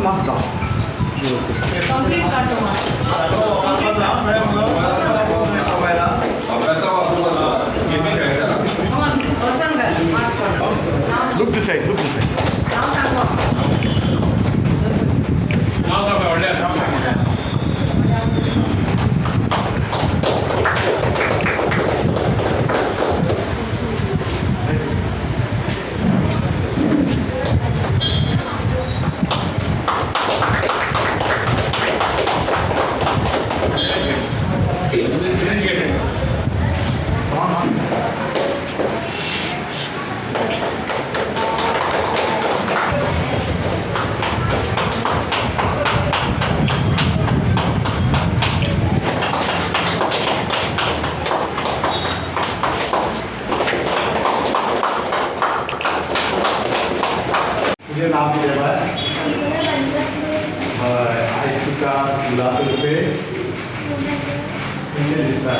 Mask down. Complete काडतो mask. वचन घाल mask. Look this side, look this side. नांव सांगो. नाव सांग व्हडल्या. तुझें नांव कितें बाय? हय, आयज तुका स्कुला तर्फे कशें दिसता?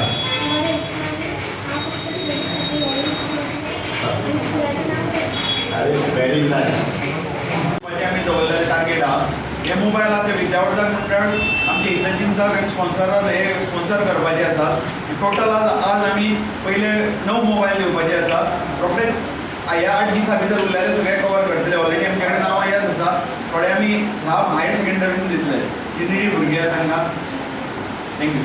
अरे, व्हेरी नायस. आमी दवरलेले टार्गेट आहा. हे मोबायल आहा ते विद्यावर्धन मंडळ, आमचे हितचिंतक आनी स्पॉन्सरान हे स्पॉन्सर करपाचे आसा. टोटल आज आज आमी पयले 9 मोबायल दिवपाचे आसा. रोखडेच ह्या 8 दिसां भितर उरलेले सगळे कवर करतले. ऑलरेडी आमचे कडेन नांवां याद आसा. थोडे आमी 10 हायर सेकंडरीन दितले, जी निडी भुरगीं आसा तांकां. Thank you.